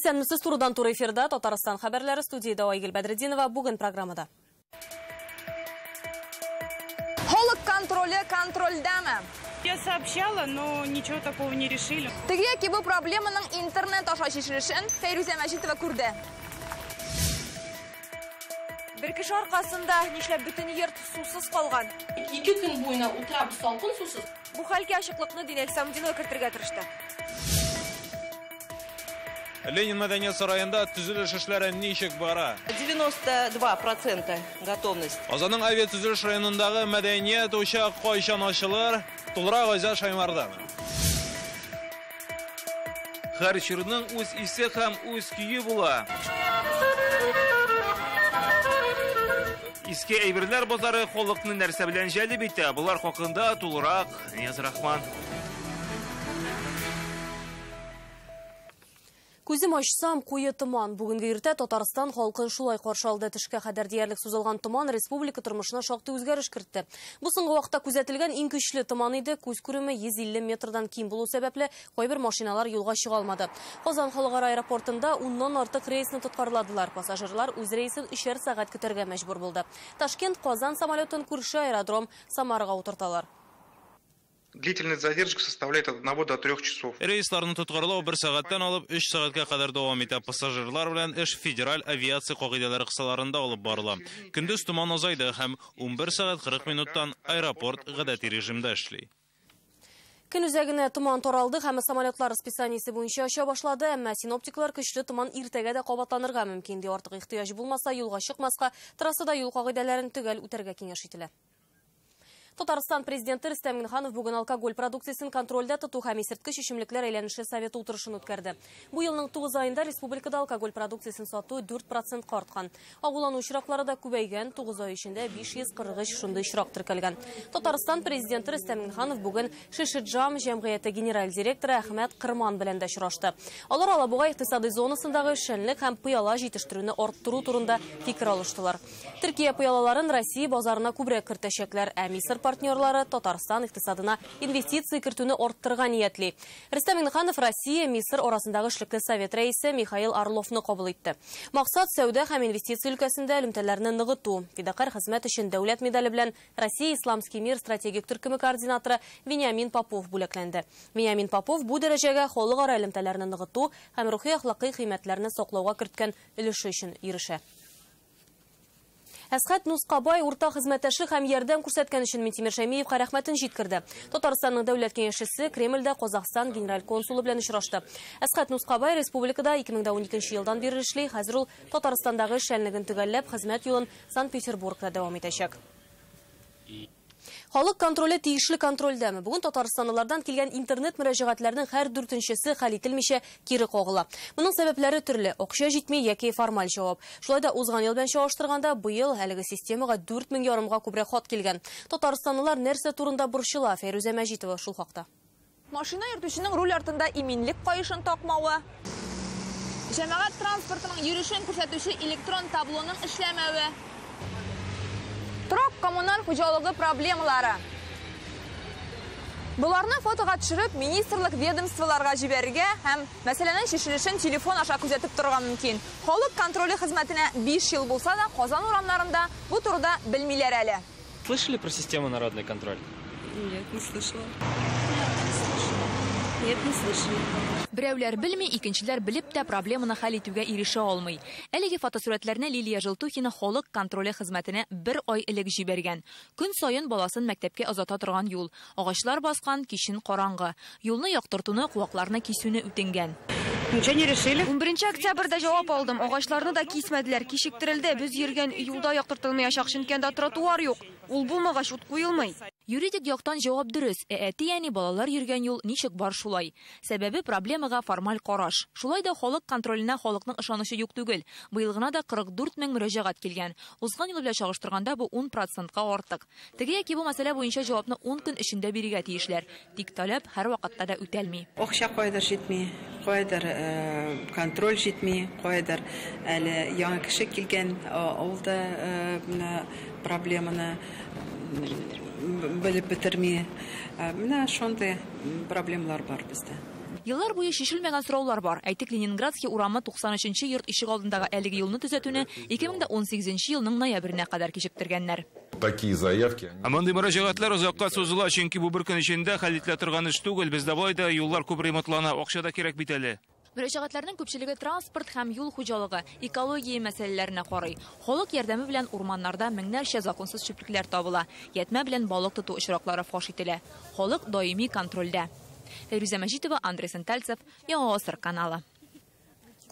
Исәнмесез, турыдан-туры эфирда Татарстан хәбәрләре, студиядә Айгөл Бәдретдинова. Бүген программада. Халык контроле контрольдәме? Я сообщала, но ничего такого не решили. Теге яки бу проблеманың интернет аша чишелешен Фәйрүзә Мәҗитова күрде. Бер кеше аркасында нишләп бөтен йорт сусыз калган? 2 көн буена утырабыз салкын сусыз. Бу хәлгә ачыклыкны Динә Самдинова кертергә тырышты. Ленин мәдәният сараенда төзелеш эшләре ничек бара? 92% готовность. Казанның авиатөзелеш районындагы мәдәният учак кайчан ачылыр? Тулырак Айзат Шаймардан. Һәр чорның үз исе һәм үз көе була. Иске әйберләр базары халыкны нәрсә белән җәлеп итә? Болар хакында тулырак Нияз Рахман. Күзем ачсам, куе томан. Бүгенге иртә Татарстан халкын шулай каршы алды. Төшкә кадәр диярлек сузылган томан республика тормышына шактый үзгәреш кертте. Бу соңгы вакытта күзәтелгән иң көчле томан иде. Күз күреме 150 метрдан ким булу сәбәпле, кайбер машиналар юлга чыга алмады. Казан халыкара аэропортында 10-нан артык рейсны тоткарладылар. Пассажирлар үз рейсын 3 сәгать көтәргә мәҗбүр булды. Ташкент Казан самолетын күрше аэродром Самарага утырталар. Длительность задержек составляет от 1 до 3 часов. Рейсларны тоткарлау 1 сәгатьтән алып 3 сәгатькә кадәр дәвам итә. Пассажирлар белән эш федераль авиация кагыйдәләре кысаларында алып барыла. Көндез томан азайды һәм 11 сәгать 40 минуттан аэропорт гадәти режимда эшли. Көн үзәгенә томан таралды һәм самолетлар расписаниесе буенча оча башлады, әмма синоптиклар көчле томан иртәгә дә кабатланырга мөмкин ди. Артык ихтыяҗ булмаса, юлга чыкмаска, трассада юл кагыйдәләрен төгәл үтәргә киңәш ителә. Татарстан президенты Рөстәм Миңнеханов бүген алкоголь продукциясен контрольдә тоту һәм исерткеч эчемлекләр әйләнеше советы утырышын үткәрде. Бу елның 9 аенда республикада алкоголь продукциясен сату 4% арткан. Агулану очраклары да күбәйгән, 9 ай эчендә 543 шундый очрак теркәлгән. Татарстан президенты Рөстәм Миңнеханов бүген Шишиджам җәмгыяте генераль директоры Әхмәт Кырман белән дә очрашты. Алар Алабуга икътисадый зонасындагы эшчәнлек һәм пыяла җитештерүне арттыру турында фикер алыштылар. Төркия пыялаларын Россия базарына күбрәк кертәчәкләр, ә Мисыр партнерлары Татарстан икътисадына инвестиция кертүне арттырырга ниятли. Рөстәм Миңнеханов Россия, Мисыр арасындагы эшлекле совет рәисе Михаил Орловны кабул итте. Максат сәүдә һәм инвестиция өлкәсендә элемтәләрне ныгыту. Фидакарь хезмәт өчен дәүләт медале белән Россия Исламский мир стратегик төркеме координаторы Вениамин Попов бүләкләнде. Вениамин Попов бу дәрәҗәгә халыкара элемтәләрне ныгыту һәм рухи әхлакый кыйммәтләрне саклауга керткән өлеше өчен ирешә. Әсхәт Нускабай урта хезмәттәшлек һәм ярдәм күрсәткән өчен Минтимер Шәймиевка рәхмәтен җиткерде. Татарстанның дәүләт киңәшчесе Кремльдә Казахстан генераль консулы белән очрашты. Әсхәт Нускабай республикада 2012 елдан бирле эшли, хәзер ул Татарстандагы эшчәнлеген төгәлләп, хезмәт юлын Санкт-Петербургта дәвам итәчәк. Халык контроле тиешле контрольдәме? Бүген татарстанлылардан килгән интернет мөрәҗәгатьләрнең һәр 4-нчесе хәл ителмичә кире кагыла. Моның сәбәпләре төрле: акча җитми яки формаль җавап. Шулай да узган ел белән чагыштырганда быел әлеге системага 4500-га күбрәк хат килгән. Татарстанлылар нәрсә турында борчыла? Фәйрүзә Мәҗитова шул хакта. Машина йөртүченең руль артында иминлек каешын такмавы, җәмәгать транспортының йөрүшен күрсәтүче электрон таблоның эшләмәве, торак коммуналь хуҗалыгы проблемалары. Боларны фотога төшереп, министрлык ведомстволарга җибәрергә һәм мәсьәләнең чишелешен телефон аша күзәтеп торырга мөмкин. Халык контроле хезмәтенә 5 ел булса да, Казан урамнарында бу турыда белмиләр әле. Слышали про систему народный контроль? Нет, не слышала. Нет, не слышала. Берәүләр белми, икенчеләр белеп тә проблеманы хәл итүгә ирешә алмый. Әлеге фотосурәтләрне Лилия Желтухина халык контроле хезмәтенә 1 ай элек җибәргән. Көн саен баласын мәктәпкә озата торган юл. Агачлар баскан, кичен караңгы. Юлны яктыртуны, куакларны кисүне үтенгән. Ничего не решили? 11 октябрьдә җавап алдым. Агачларны да кисмәделәр, кичектерелде. Без йөргән юлда яктыртылмаячак, чөнки анда тротуар юк. Ул булмагач ут куелмый. Юридик яктан җавап дөрес. Ә әти-әни балалар йөргән юл ничек бар шулай. Сәбәбе проблемага формаль караш. Шулай да халык контроленә халыкның ышанычы юк түгел. Быел гына да 44 мең мөрәҗәгать килгән. Узган ел белән чагыштырганда бу 10%-ка артык. Теге яки бу мәсьәлә буенча җавапны 10 көн эчендә бирергә тиешләр. Тик таләп һәр вакытта да үтәлми. Акча кайдыр җитми, кайдыр контроль җитми, кайдыр әле яңа кеше килгән, ул да менә проблеманы белеп бетерми. Менә шундый проблемалар бар бездә. Еллар буе чишелмәгән сораулар бар. Әйтик, Ленинградский урамы 93 йорт ишегалдындагы әлеге юлны төзәтүне 2018 елның ноябренә кадәр кичектергәннәр. Такие заявки. Мондый мөрәҗәгатьләр озакка сузыла, чөнки бу бер көн эчендә хәл ителә торган эш түгел. Бездә болай да юллар күп ремонтлана, акча да кирәк бит әле. Мөрәҗәгатьләрнең күпчелеге транспорт һәм юл хуҗалыгы, экология мәсьәләләренә карый. Халык ярдәме белән урманнарда меңнәрчә законсыз чүплекләр табыла. Ятмә белән балык тоту очраклары фаш ителә. Халык даими контрольдә. Фәйрүзә Мәҗитова, Андрей Сентальцев, Яңа Гасыр каналы.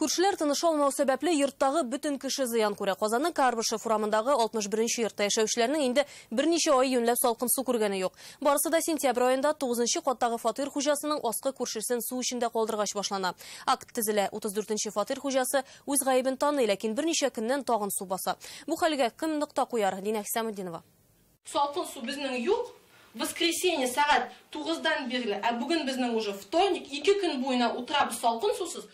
Күршеләр тыныша алмау сәбәпле йорттагы бөтен кеше зыян күрә. Казанның Карбышев урамындагы 61 йортта яшәүчеләрнең инде берничә ай юньләп салкын су күргәне юк. Барысы да сентябрь аенда 9 каттагы фатир хуҗасының аскы күршесен су эчендә калдыргач башлана. Акт төзелә. 34 фатир хуҗасы үз гаебен таный, ләкин берничә көннән тагын су баса. Бу хәлгә кем нокта куяр? Динә Хисаметдинова. Салкын су безнең юк. Воскресенье сәгать 9-дан бирле, ә бүген безнең уже вторник, 2 көн буена утырабыз салкын сусыз.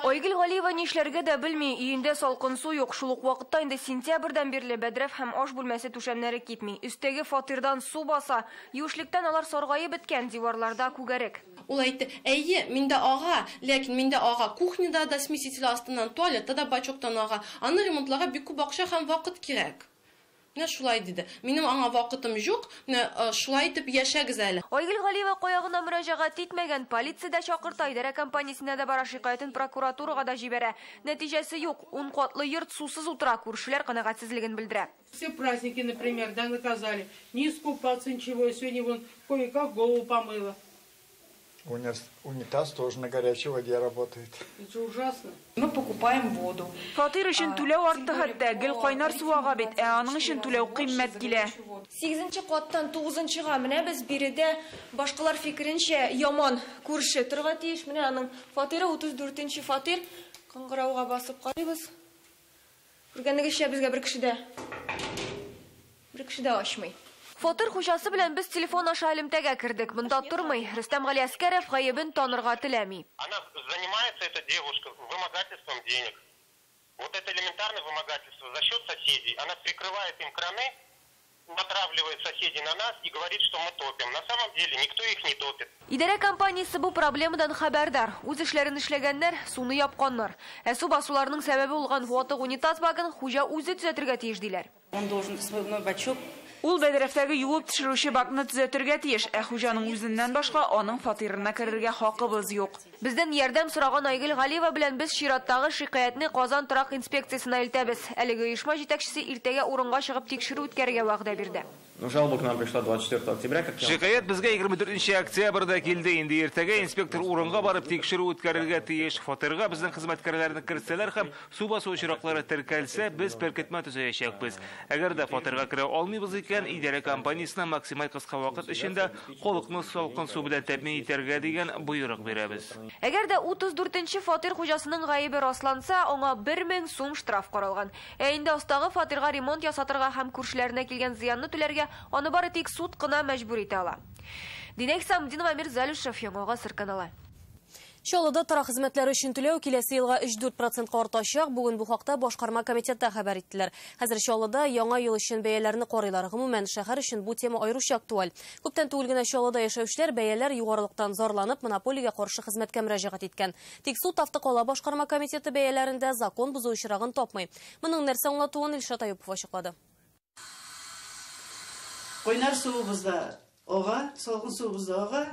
Айгөл Галиева нишләргә дә белми, өендә салкын су юк. Шул ук вакытта инде сентябрьдән бирле бәдрәф һәм аш бүлмәсе түшәмнәре кипми. Өстәге фатирдан су баса, юешлектән алар саргаеп беткән, диварларда күгәрек. Ул әйтте, әйе, миндә ага, ләкин миндә ага кухняда да смеситель астыннан, туалетта да бачоктан ага. Аны ремонтларга бик күп акча һәм вакыт кирәк. Менә шулай диде. Минем аңа вакытым юк, менә шулай итеп яшәгез әле. Айгөл Галиева каягына мөрәҗәгать итмәгән, полиция дә чакырта, идарә компаниясенә дә бара, шикаятен прокуратурага да җибәрә. Нәтиҗәсе юк. 10 катлы йорт сусыз утыра, күршеләр канәгатьсезлеген белдерә. Все праздники, например, да, наказали. Не искупаться ничего, сегодня вон кое-как голову помыла. У нас унитаз тоже на горячей воде работает. Это ужасно. Мы покупаем воду. Фатир өчен түләү артты хәтта, гел кайнар су ага бит, ә аның өчен түләү кыйммәт килә. 8 каттан 9-га менә без биредә башкалар фикеренчә яман күрше торырга тиеш. Менә аның фатиры 34 фатир. Кыңгырауга басып карыйбыз. Күргәнегезчә безгә бер кеше дә ачмый. Фатир хуҗасы белән без телефон аша элемтәгә кердек. Монда тормый. Рөстәм Галиәскәров гаебен танырга теләми. Она занимается, эта девушка, вымогательством денег. Вот это элементарное вымогательство за счет соседей. Она прикрывает им краны, натравливает соседей на нас и говорит, что мы топим. На самом деле никто их не топит. Идарә компаниясе бу проблемадан хәбәрдар. Үз эшләрен эшләгәннәр, суны япканнар. Ә су басуларның сәбәбе булган ватык унитаз багын хуҗа үзе төзәтергә тиеш диләр. Он должен свой бачок. Ул бәдрәфтәге юып төшерүче бакны төзәтергә тиеш, ә хуҗаның үзеннән башка аның фатирына керергә хакыбыз юк. Бездән ярдәм сораган Айгөл Галиева белән без чираттагы шикаятьне Казан торак инспекциясенә илтәбез. Әлеге оешма җитәкчесе иртәгә урынга чыгып тикшерү үткәрергә вәгъдә бирде. Жалоба к нам пришла 24 октября. Шикаять безгә 24 октябрьдә килде. Инде иртәгә инспектор урынга барып тикшерү үткәрергә тиеш. Фатирга безнең хезмәткәрләрне кертсәләр һәм су басу очраклары теркәлсә, без беркетмә төзәячәкбез. Әгәр дә фатирга керә алмыйбыз икән, идарә компаниясенә максималь кыска вакыт эчендә халыкны салкын су белән тәэмин итәргә дигән боерык бирәбез. Әгәр дә 34 фатир хуҗасының гаебе расланса, аңа 1000 сум штраф каралган. Ә инде астагы фатирга ремонт ясатырга һәм күршеләренә килгән зыянны түләргә аны бары тик суд кына мәҗбүр итә ала. Динә Хисаметдинова, Амир Залюшев, Яңа Гасыр каналы. Чаллыда торак хезмәтләре өчен түләү киләсе елга 3-4% артачак. Бүген бу хакта башкарма комитетта хәбәр иттеләр. Хәзер Чаллыда яңа ел өчен бәяләрне карыйлар. Гомумән, шәһәр өчен бу тема аеруча актуаль. Күптән түгел генә Чаллыда яшәүчеләр бәяләр югарылыктан зарланып, монополиягә каршы хезмәткә мөрәҗәгать иткән. Тик суд Автокала башкарма комитеты бәяләрендә закон бозу очрагын тапмый. Моның нәрсә аңлатуын Илшат Аюпов ачыклады. Кайнар суыбыз да ага, салкын суыбыз да ага.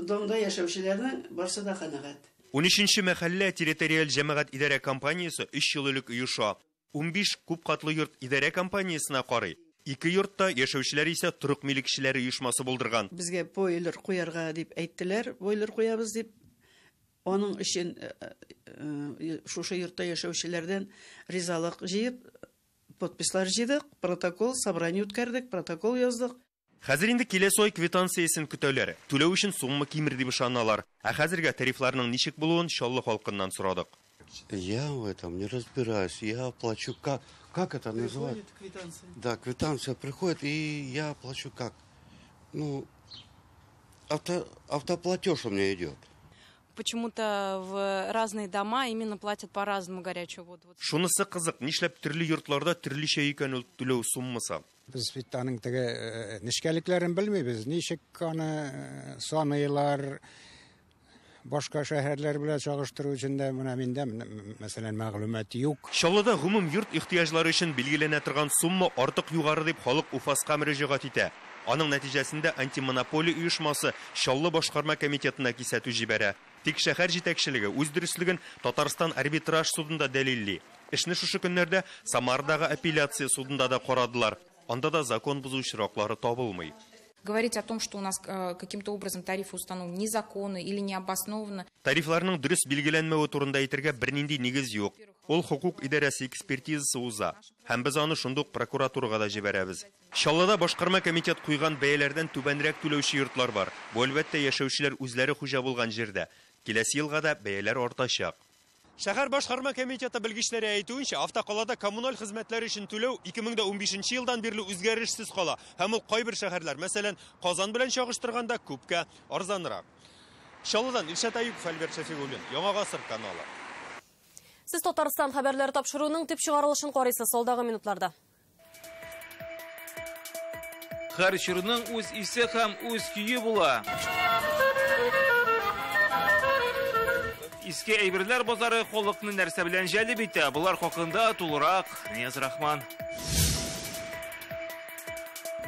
Домда яшәүчеләрнең барсы да канәгать. 13-нче мәхәллә территориаль җәмәгать идарә компаниясе 3 ел элек оеша. 15 күп катлы йорт идарә компаниясенә карый. 2 йортта яшәүчеләр исә торак милекчеләре оешмасы булдырган. Безгә бойлер куярга дип әйттеләр, бойлер куябыз дип. Аның өчен шушы йортта яшәүчеләрдән ризалык җыеп, подпислар җыйдык, протокол, собрание үткәрдек, протокол яздык. Хәзер инде киләсе ай квитанциясен көтәләр. Түләү өчен сумма кимер дип ышаналар. Ә хәзергә тарифларның ничек булуын Чаллы халкыннан сорадык. Я в этом не разбираюсь. Я плачу как это называется? Квитанция. Да, квитанция приходит, и я плачу как? Ну, автоплатеж у меня идет. Почему-то в разные дома именно платят по-разному горячую воду. Шунысы кызык, нишләп төрле йортларда төрлечә икән ул түләү суммасы? Без бит аның теге нечкәлекләрен белмибез. Ничек аны саныйлар, башка шәһәрләр белән чагыштыру өчен дә менә миндә, мәсәлән, мәгълүмат юк. Чаллыда гомум йорт ихтыяҗлары өчен билгеләнә торган сумма артык югары дип халык УФАСка мөрәҗәгать итә. Аның нәтиҗәсендә антимонополия оешмасы Чаллы башкарма комитетына кисәтү җибәрә. Тик шәһәр җитәкчелеге үз дөреслеген Татарстан арбитраж судында дәлилли. Эшне шушы көннәрдә Самарадагы апелляция судында да карадылар. Анда да закон бозу очраклары табылмый. Говорить о том, что у нас каким-то образом тарифы установлены незаконно или необоснованно. Тарифларның дөрес билгеләнмәве турында әйтергә бернинди нигез юк. Ул хукук идарәсе экспертизасы уза. Һәм без аны шундук прокуратурага да җибәрәбез. Чаллыда башкарма комитет куйган бәяләрдән түбәнрәк түләүче йортлар бар. Бу әлбәттә яшәүчеләр үзләре хуҗа булган җирдә. Киләсе елга да бәяләр артачак. Шәһәр башкарма комитеты белгечләре әйтүенчә, автокалада коммуналь хезмәтләр өчен түләү 2015 елдан бирле үзгәрешсез кала. Һәм ул кайбер шәһәрләр, мәсәлән, Казан белән чагыштырганда күпкә арзанрак. Чаллыдан Илшат Аюпов, Альберт Шәфигуллин, Яңа Гасыр каналы. Сез Татарстан хәбәрләре тапшыруының төп чыгарылышын карыйсыз алдагы минутларда. Һәр чорның үз исе һәм үз көе була. Иске әйберләр базары халыкны нәрсә белән җәлеп итә? Болар хакында тулырак Нияз Рахман.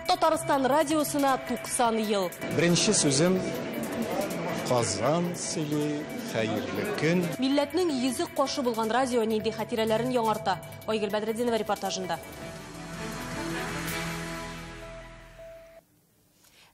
Татарстан радиосына 90 ел. Беренче сүзем Казан сөйли, хәерле көн. Милләтнең йөзе каршы булган радио нинди хатирәләрен яңарта? Айгөл Бәдретдинова репортажында.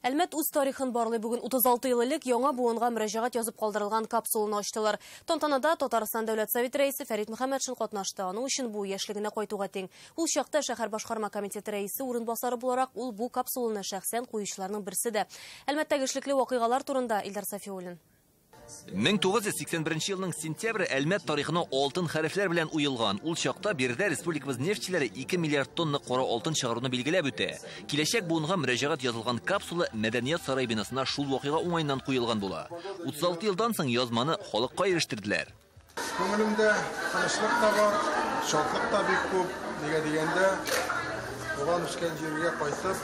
Әлмәт үз тарихын барлый. Бүген 36 ел элек яңа буынга мөрәҗәгать язып калдырылган капсуланы ачтылар. Тантанада Татарстан Дәүләт Советы рәисе Фәрит Мөхәммәтшин катнашты. Аның өчен бу яшьлегенә кайтуга тиң. Ул чакта шәһәр башкарма комитеты рәисе урынбасары буларак ул бу капсуланы шәхсән куючыларның берсе дә. Әлмәттәге эшлекле вакыйгалар турында Илдар Сафиуллин. 1981 елның сентябре Әлмәт тарихына алтын хәрефләр белән уелган. Ул чакта биредә республикабыз нефтьчеләре 2 миллиард тонна кара алтын чыгаруны билгеләп үтә. Киләчәк буынга мөрәҗәгать язылган капсула Мәдәният сарае бинасына шул вакыйга уңаеннан куелган була. 36 елдан соң язманы халыкка ирештерделәр. Күңелемдә тынычлык та бар, шатлык та бик күп. Нигә дигәндә, туган үскән җиргә кайтып,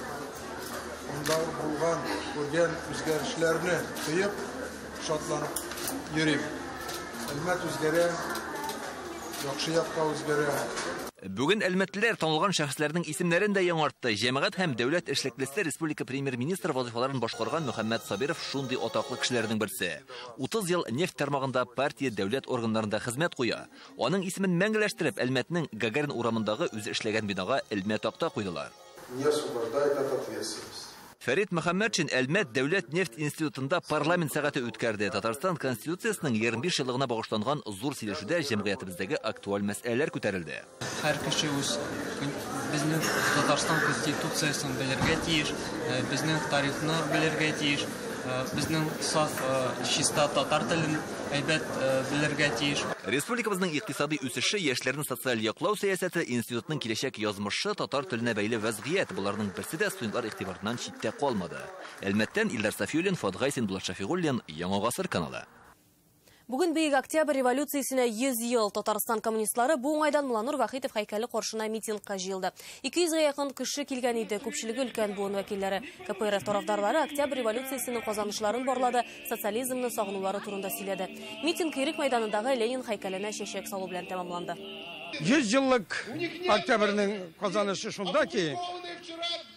анда булган, күргән үзгәрешләрне тоеп, шатланып йөрим. Әлмәт үзгәрә, яхшы якка үзгәрә. Бүген әлмәтлеләр танылган шәхесләрнең исемнәрен дә яңартты. Җәмәгать һәм дәүләт эшлеклесе республика премьер-министры вазифаларын башкарган Мөхәммәт Сабиров шундый атаклы кешеләрнең берсе. 30 ел нефть тармагында партия дәүләт органнарында хезмәт куя. Аның исемен мәңгеләштереп, Әлмәтнең Гагарин урамындагы үзе эшләгән бинага элмә такта куйдылар. Не освобождает от ответственности. Фәрит Мөхәммәтшин Әлмәт дәүләт нефть институтында парламент сәгате үткәрде. Татарстан Конституциясының 25 еллыгына багышланган зур сөйләшүдә җәмгыятебездәге актуаль мәсьәләләр күтәрелде. Һәр кеше үз безнең Татарстан Конституциясен белергә тиеш, безнең тарихны белергә тиеш, безнең саф чиста татар телен әйбәт белергә тиеш. Республикабызның икътисади үсеше, яшьләрне социаль яклау сәясәте, институтның киләчәк язмышы, татар теленә бәйле вәзгыять, боларның берсе дә студентлар игътибарыннан читтә калмады. Әлмәттән Илдар Сафиуллин, Фат Гайсин, Булат Шафигуллин, Яңа Гасыр каналы. Бүген Бөек Октябрь революциясенә 100 ел. Татарстан коммунистлары бу уңайдан Мулланур Вахитов һәйкәле каршына митингка җыелды. 200гә якын кеше килгән иде, күпчелеге өлкән буын вәкилләре. КПРФ тарафдарлары Октябрь революциясенең казанышларын барлады, социализмны сагынулары турында сөйләде. Митинг Ирек мәйданындагы Ленин һәйкәленә чәчәк салу белән тәмамланды. 100 еллык Октябрьнең казанышы шунда ки,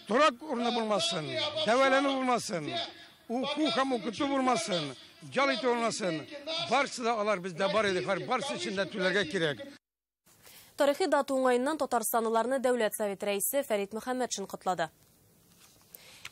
торак урыны булмасын, дәвалану булмасын, уку һәм укыту булмасын, ял итү булмасын, барысы да алар бездә бар иде, барысы өчен дә түләргә кирәк. Тарихи дата уңаеннан татарстанлыларны Дәүләт Советы рәисе Фәрит Мөхәммәтшин котлады.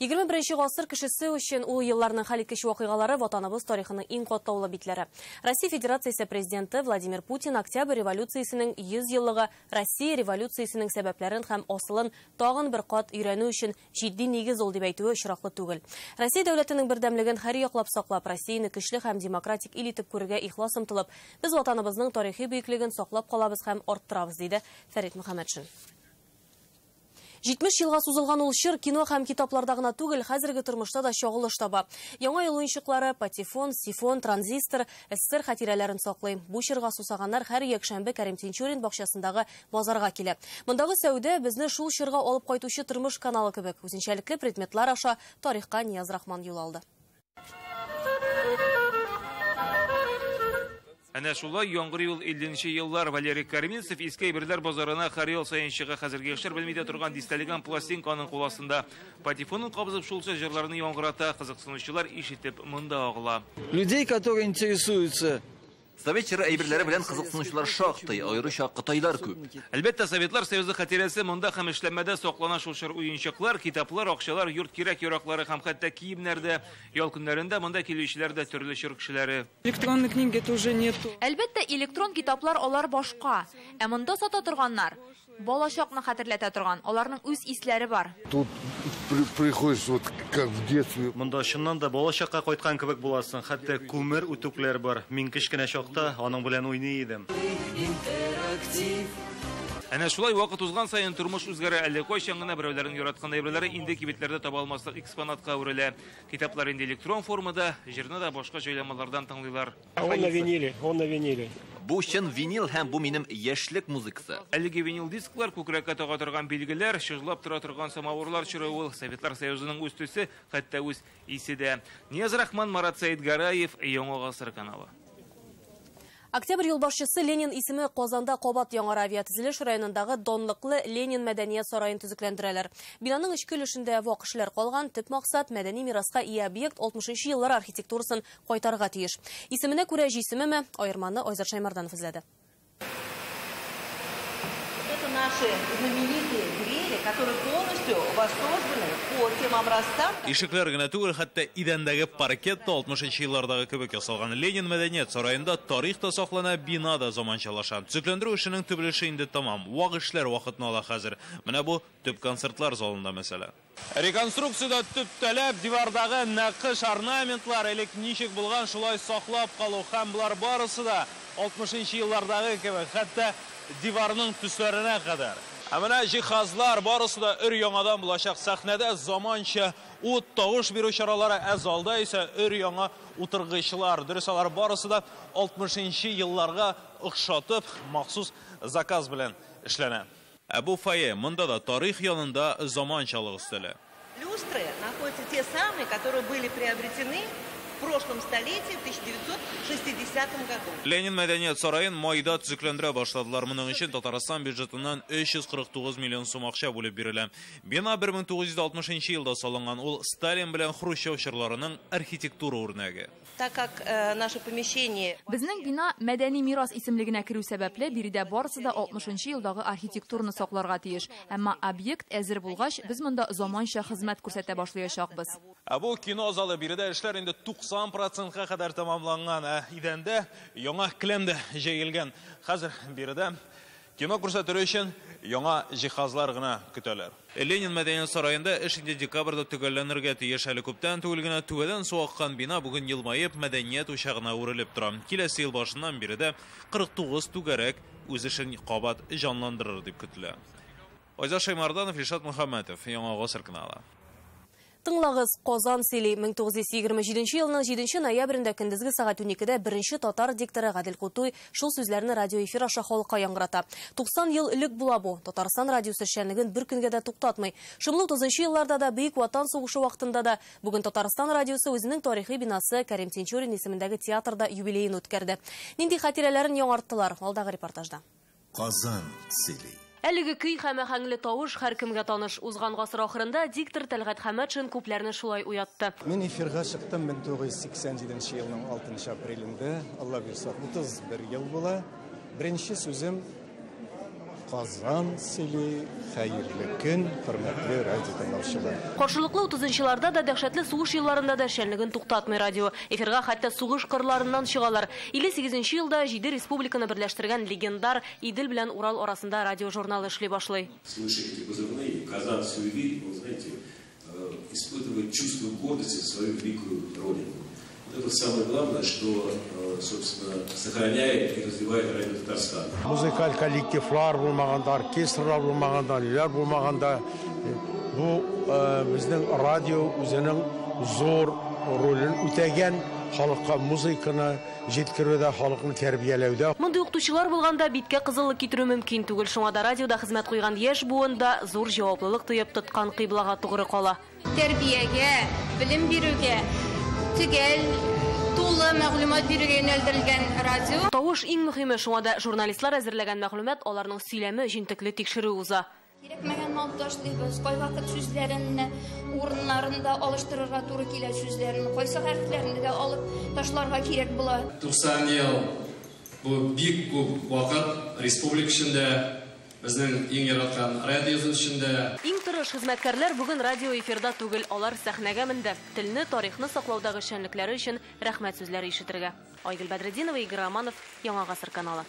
21 гасыр кешесе өчен ул елларның хәлиткеч вакыйгалары ватаныбыз тарихының иң катлаулы битләре. Россия Федерациясе президенты Владимир Путин Октябрь революциясенең 100 еллыгы Россия революциясенең сәбәпләрен һәм асылын тагын бер кат өйрәнү өчен җитди нигез ул дип әйтүе очраклы түгел. Россия дәүләтенең бердәмлеген һәр яклап саклап, Россияне көчле һәм демократик ил итеп күрергә ихлас омтылып, без ватаныбызның тарихи бөеклеген саклап калабыз һәм арттырабыз, диде Фәрит Мөхәммәтшин. 70 елга сузылган ул чор кино һәм китапларда гына түгел, хәзерге тормышта да чагылыш таба. Яңа ел уенчыклары, патефон, сифон, транзистор, СССР хатирәләрен саклый. Бу чорга сусаганнар һәр якшәмбе Кәрим Тинчурин бакчасындагы базарга килә. Мондагы сәүдә безне шул чорга алып кайтучы тормыш каналы кебек. Үзенчәлекле предметлар аша тарихка Нияз Рахман юл алды. Әнә шулай яңгыр юл 50 еллар Валерий Корминцев иске әйберләр базарына һәр ел саен чыга. Хәзерге яшьләр белми дә торган дистәләгән пластинка аның кул астында. Патефонын кабызып шулча җырларны яңгырата, кызыксынучылар ишетеп монда агыла. Людей, которые интересуются Совет чоры әйберләре белән кызыксынучылар шактый, аеруча кытайлар күп. Әлбәттә, Советлар Союзы хатирәсе монда һәм эшләнмәдә саклана. Шул чор уенчыклар, китаплар, акчалар, йорт кирәк-яраклары һәм хәтта киемнәр дә. Ял көннәрендә монда килүчеләр дә төрле чор кешеләре. Электронной книги тоже нету. Әлбәттә, электрон китаплар алар башка. Ә монда сата торганнар балачакны хәтерләтә торган, аларның үз исләре бар. Тут приходишь вот как в детстве. Монда чыннан да балачакка кайткан кебек буласың. Хәтта күмер үтүкләр бар. Мин кечкенә чакта аның белән уйный идем. Әнә шулай вакыт узган саен тормыш үзгәрә. Әллә кайчан гына берәүләрнең яраткан әйберләре инде кибетләрдә таба алмаслык экспонатка әверелә. Китаплар инде электрон формада, җырны да башка җайланмалардан тыңлыйлар. Он на виниле, он на виниле. Бу чын винил һәм бу минем яшьлек музыкасы. Әлеге винил дисклар, күкрәккә тага торган билгеләр, чыжлап тора торган самавырлар чоры ул. Советлар Союзының үз төсе, хәтта үз исе дә. Нияз Рахман, Марат Сәидгараев, Яңа Гасыр каналы. Октябрь юлбашчысы Ленин исеме Казанда кабат яңара. Авиатөзелеш районындагы данлыклы Ленин мәдәният сараен төзекләндерәләр. Бинаның эчке өлешендә вак эшләр калган. Төп максат мәдәни мираска ия объект 60 еллар архитектурасын кайтарырга тиеш. Исеменә күрә җисемеме? Аерманы Айзат Шаймарданов эзләде. Это наши знаменитые двери, которые полностью воссозданы по тем образцам. Ишекләр генә түгел, хәтта идәндәге паркет та 60 еллардагы кебек ясалган. Ленин мәдәният сараенда тарих та саклана, бина да заманчалаша. Төзекләндерү эшенең төп өлеше инде тамам. Вак эшләр вакытны ала хәзер. Менә бу төп концертлар залында мәсәлән. Реконструкцияда төп таләп дивардагы нәкыш орнаментлар элек ничек булган шулай саклап калу һәм болар барысы да 60 еллардагы кебек, хәтта диварның төсләренә кадәр. Ә менә җиһазлар барысы да өр яңадан булачак. Сәхнәдә заманча ут, тавыш бирү чаралары, ә залда исә өр яңа утыргычлар. Дөрес, алар барысы да 60 елларга охшатып, махсус заказ белән эшләнә. Ә бу фойе, монда да тарих янында заманчалык өстәлә. Люстры находятся те самые, которые были приобретены в прошлом столетии, в 1960 году. Ленин мәдәният сараен майда төзекләндерә башладылар. Моның өчен Татарстан бюджетыннан 349 миллион сум акча бүлеп бирелә. Бина 1960 елда салынган. Ул Сталин белән Хрущев чорларының архитектура үрнәге. Так как наше помещение... Безнең бина мәдәни мирас исемлегенә керү сәбәпле, биредә барысы да 60 елдагы архитектураны сакларга тиеш. Әмма объект әзер булгач, без монда заманча хезмәт күрсәтә башлаячакбыз. Ә бу кино залы, биредә эшләр инде 90%-ка кадәр тәмамланган. Ә идәндә яңа келәм дә җәелгән. Хәзер биредә кино күрсәтер өчен яңа җиһазлар гына көтәләр. Ленин мәдәният сараенда эш инде декабрьдә төгәлләнергә тиеш. Әле күптән түгел генә түбәдән су аккан бина бүген елмаеп мәдәният учагына үрелеп тора. Киләсе ел башыннан биредә 49 түгәрәк үз эшен кабат җанландырыр дип көтелә. Айзат Шаймарданов, Илшат Мөхәммәтов, Яңа Гасыр каналы. Тыңлагыз, Казан сөйли. 1927 елның 7 ноябрендә көндезге сәгать 12-дә беренче татар дикторы Гадел Кутуй шул сүзләрне радио эфир аша халыкка яңгырата. 90 ел элек була бу. Татарстан радиосы эшчәнлеген бер көнгә дә туктатмый. Шомлы 30 елларда да, Бөек Ватан сугышы вакытында да бүген Татарстан радиосы үзенең тарихи бинасы Кәрим Тинчурин исемендәге театрда юбилеен үткәрде. Нинди хатирәләрен яңарттылар? Алдагы репортажда. Казан сөйли. Әлеге көй һәм аһәңле тавыш һәркемгә таныш. Узган гасыр ахырында диктор Тәлгать Хәмәтшин күпләрне шулай уятты. Мин эфирга чыктым 1987 елның 6 апрелендә. Алла бирса, 31 ел була. Беренче сүзем Казан сөйли, хәерле көн, хөрмәтле радио тыңлаучылар. Каршылыклы 30-нчыларда да, дәһшәтле сугыш елларында да эшчәнлеген туктатмый радио. Эфирга хәтта сугыш кырларыннан чыгалар. 58 елда 7 республиканы берләштергән легендар Идел белән Урал арасында радио журналы эшли башлый. Слыша эти позывные, Казан сөйли, он, знаете, испытывает чувство гордости за свою великую родину. Это самое главное, что, собственно, сохраняет и развивает радио Татарстан. Музыкаль коллективлар булмаганда, оркестрлар булмаганда, ниләр булмаганда, бу безнең радио үзенең зур ролен үтәгән, халыкка музыканы җиткерүдә, халыкны тәрбияләүдә. Мондый укытучылар булганда биткә кызыллык китерү мөмкин түгел. Шуңа да радиода хезмәт куйган яшь буын да зур җаваплылык тоеп тоткан кыйблага тугры кала. Тәрбиягә, белем бирүгә, төгәл, тулы мәгълүмат бирүгә юнәлдерелгән радио. Тавыш иң мөһиме, шуңа да журналистлар әзерләгән мәгълүмат аларның сөйләме җентекле тикшерү уза. Кирәкмәгән алып ташлыйбыз, кайвакыт сүзләрен урыннарында алыштырырга туры килә сүзләрен, кайсы хәрефләрне дә алып ташларга кирәк була. 90 ел бу бик күп вакыт республика эчендә, безнең иң яраткан радиобыз эчендә. Иң тырыш хезмәткәрләр бүген радио эфирда түгел, алар сәхнәгә менде. Телне, тарихны саклаудагы эшчәнлекләре өчен рәхмәт сүзләре ишетергә. Айгөл Бәдретдинова, Игорь Романов, Яңа Гасыр каналы.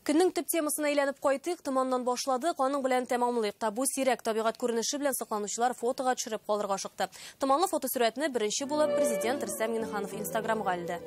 Көннең төп темасына әйләнеп кайтыйк, томаннан башладык, аның белән тәмамлыйк та. Бу сирәк табигать күренеше белән сокланучылар фотога төшереп калырга ашыкты. Томанлы фотосурәтне беренче булып президент Рөстәм Миңнеханов Инстаграмга элде.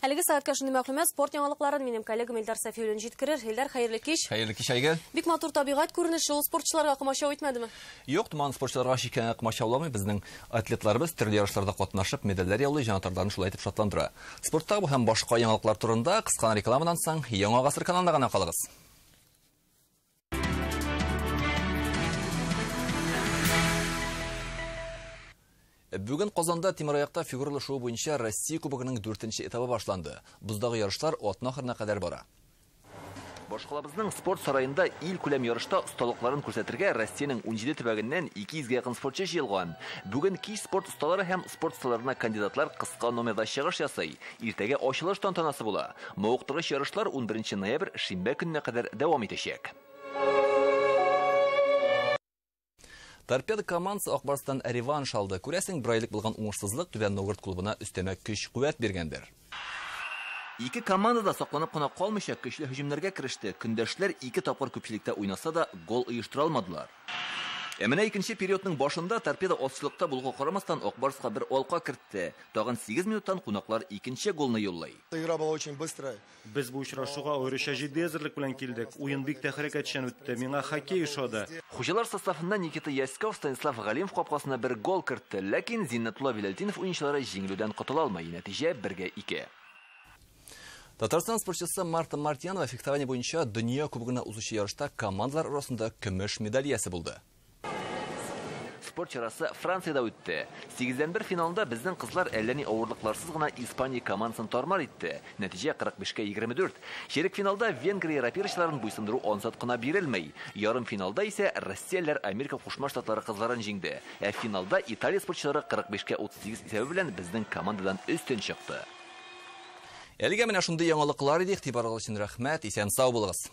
Әлеге сәгатькә шундый мәгълүмат, спорт яңалыкларын минем коллегам Илдар Сафиуллин җиткерер. Илдар, хәерле кич. Хәерле кич, Айгөл. Бик матур табигать күренеше, ул спортчыларга комачау итмәдеме? Юк, томан спортчыларга шикән комачауламый. Безнең атлетларыбыз төрле ярышларда катнашып, медальләр яулый, җанатарларны шулай итеп шатландыра. Спортта бу һәм башка яңалыклар турында кыска рекламадан соң Яңа Гасыр каналында гына калыгыз. Бүген Казанда тимераякта фигуралы шуу буенча Россия Кубогының 4-нче этабы башланды. Боздагы ярышлар атна ахырына кадәр бара. Башкалабызның спорт сараенда ил күләм ярышта осталыкларын күрсәтергә Россиянең 17 төбәгеннән 200гә якын спортчы җыелган. Бүген кич спорт осталары һәм спорт осталарына кандидатлар кыска номерда чыгыш ясый. Иртәгә ачылыш тантанасы була. Мавыктыргыч ярышлар 11 ноябрь шимбә көненә кадәр дәвам итәчәк. Торпедо командасы Ак Барстан реванш алды. Күрәсең, бер айлык булган уңышсызлык Түбән Новгород клубына өстәмә көч-куәт биргәндер. Ике команда да сакланып кына калмыйча көчле һөҗүмнәргә кереште. Көндәшләр ике тапкыр күпчелектә уйнаса да гол оештыра алмадылар. Ә менә икенче периодның башында Торпедо азчылыкта булуга карамастан Ак Барска бер алка кертте. Тагын 8 минуттан кунаклар икенче голны юллый. Игра была очень быстрая. Без бу очрашуга аеруча җитди әзерлек белән килдек. Уен бик тә хәрәкәтчән үтте. Миңа хоккей ошады. Хуҗалар составында Никита Яськов Станислав Галимов капкасына бер гол кертте, ләкин Зиннәтулла Биләлтдинов уенчылары җиңелүдән котыла алмый. Нәтиҗә 1-2. Татарстан спортчысы Марта Мартьянова фехтование буенча дөнья кубогына узучы ярышта командалар арасында көмеш медаль иясе булды. Спорт чарасы Франциядә үтте. 8-1 финалында безнең кызлар әллә ни авырлыкларсыз гына Испания командасын тармар итте. Нәтиҗә 45-24. Чирек финалда Венгрия рапирчыларын буйсындыру ансат кына бирелмәй. Ярым финалда исә россиялеләр Америка Кушма Штатлары кызларын җиңде. Ә финалда Италия спортчылары 45-38 исәбе белән безнең командадан өстен чыкты. Әлегә менә шундый яңалыклар иде. Игътибарыгыз өчен рәхмәт. Исән сау булыгыз.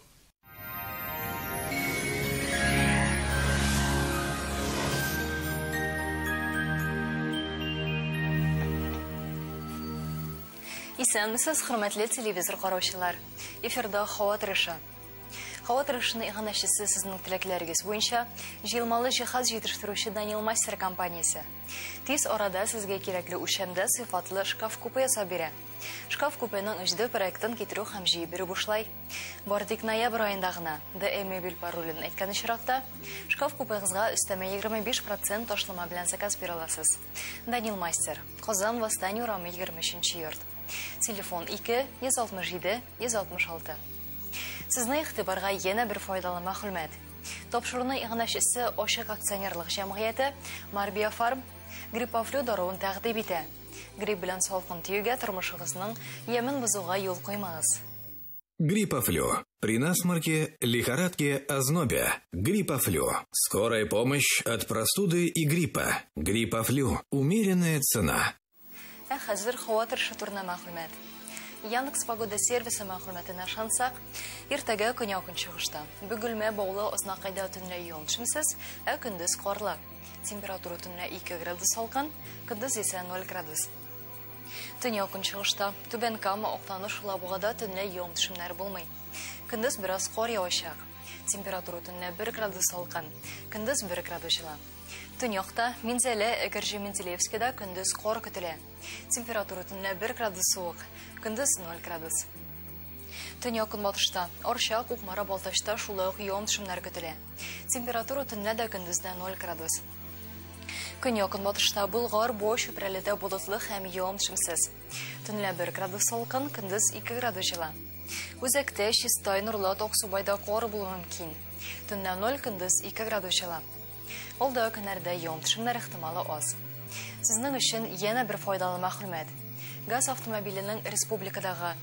Исәнмесез, хөрмәтле телевизор караучылар. Эфирда һава торышы. Һава торышының иганәчесе сезнең теләкләрегез буенча җыелмалы җиһаз җитештерүче Данил Мастер компаниясе. Тиз арада сезгә кирәкле үлчәмдә сыйфатлы шкаф-купе ясап бирә. Шкаф-купеның 3D проектын китерү һәм җыеп бирү бушлай. Бары тик ноябрь аенда гына ДМ мебель паролен әйткән очракта шкаф-купегызга өстәмә 25% ташлама белән заказ бирә аласыз. Данил Мастер, Казан, Восстание урамы 23 йорт. Телефон 2 167 166. Сезне игътибарга янә бер файдалы мәгълүмат. Тапшыруның иганәчесе Ачык акционерлык җәмгыяте Марбия Фарм Гриппофлю даруын тәкъдим итә. Грипп белән салкын тиюгә тормышыгызның ямен бозуга юл куймагыз. Гриппофлю. При насморке, лихорадке, ознобе. Гриппофлю. Скорая помощь от простуды и гриппа. Гриппофлю. Умеренная цена. Ә хәзер һава торышы турында мәгълүмат. Яндекс Погода сервисы мәгълүматына ышансак, иртәгә көньяк-көнчыгышта Бөгелмә, Баулы, Азнакайда төнлә явым-төшемсез, ә көндез карлы. Температура төнлә 2 градус салкын, көндез исә 0 градус. Төньяк-көнчыгышта Түбән Кама, Актаныш, Алабугада төнлә явым-төшемнәр булмый. Көндез бераз кар явачак. Температура төнлә 1 градус салкын, көндез 1 градус җылы. Төньякта Минзәлә, Әгерҗе, Менделеевскида көндез кар көтелә. Температура төнлә 1 градус суык, көндез 0 градус. Төньяк-көнбатышта Арча, Кукмара, Балтачта шулай ук явым-төшемнәр көтелә. Температура төнлә дә көндез дә 0 градус. Көньяк-көнбатышта Болгар, Буа, Чүпрәледә болытлы һәм явым-төшемсез. Төнлә 1 градус салкын, көндез 2 градус җылы. Үзәктә Чистай, Нурлат, Аксубайда кар булуы мөмкин. Төнлә 0, көндез 2 градус җылы. Алда көннәрдә явым-төшемнәр ихтималы аз. Сезнең өчен янә бер файдалы мәгълүмат. ГАЗ автомобиленең республикадагы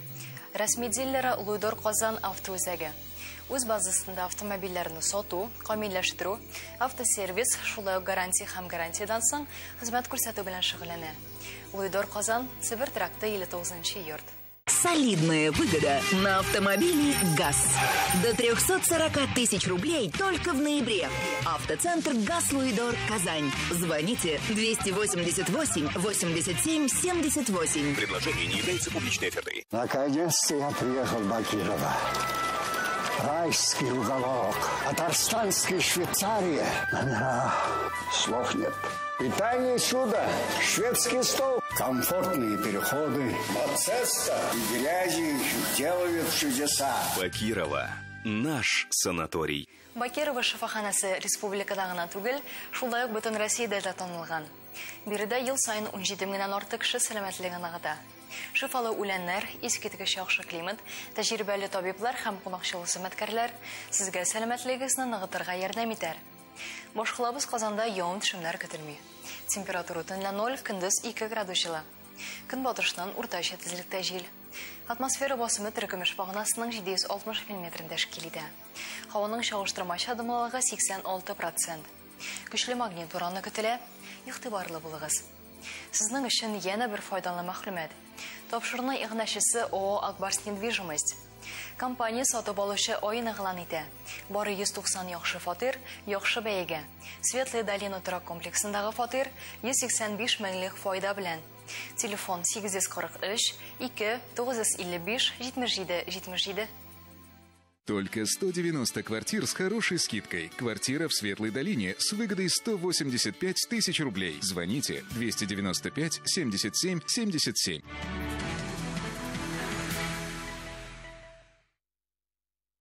рәсми дилеры Луидор Казан автоүзәге. Үз базасында автомобильләрне сату, камилләштерү, автосервис, шулай ук гарантия һәм гарантиядән соң хезмәт күрсәтү белән шөгыльләнә. Луидор Казан, Себер тракты 59 йорт. Солидная выгода на автомобиле ГАЗ. До 340 тысяч рублей только в ноябре. Автоцентр ГАЗ Луидор Казань. Звоните 288 87 78. Предложение не является публичной офертой. Наконец-то я приехал в Бакирово. Райский уголок. Татарстанская Швейцария. Номера. Слов нет. Питание чудо. Шведский стол. Комфортные переходы. Мацеста и грязи делают чудеса. Бакирово. Наш санаторий. Бакирово шифаханасы республикада гына түгел, шулай ук бөтен Россиядә дә танылган. Биредә ел саен 17 меңнән артык кеше сәламәтлеген ныгыта. Шифалы үләннәр, искиткеч яхшы климат, тәҗрибәле табиблар һәм кунакчыл хезмәткәрләр сезгә сәламәтлегегезне ныгытырга ярдәм итәр. Башкалабыз Казанда явым-төшемнәр көтелми. Температура төнлә 0, көндез 2 градус җылы. Көнбатыштан уртача тизлектә җил. Атмосфера басымы теркемеш баганасының 760 мм тәшкил итә. Һаваның чагыштырмача дымлылыгы 86%. Көчле магнит бураны көтелә. Игътибарлы булыгыз. Сезнең өчен янә бер файдалы мәгълүмат. Тапшыруның иганәчесе ООО «Акбарс недвижимость». Компания сатып алучы аен игълан итә. Бары 190 яхшы фатир, яхшы бәягә. Светлая долина торак комплексындагы фатир 185 меңлек файда белән. Телефон 843 2 955 77 77. Только 190 квартир с хорошей скидкой. Квартира в Светлой долине с выгодой 185 тысяч рублей. Звоните 295 77 77.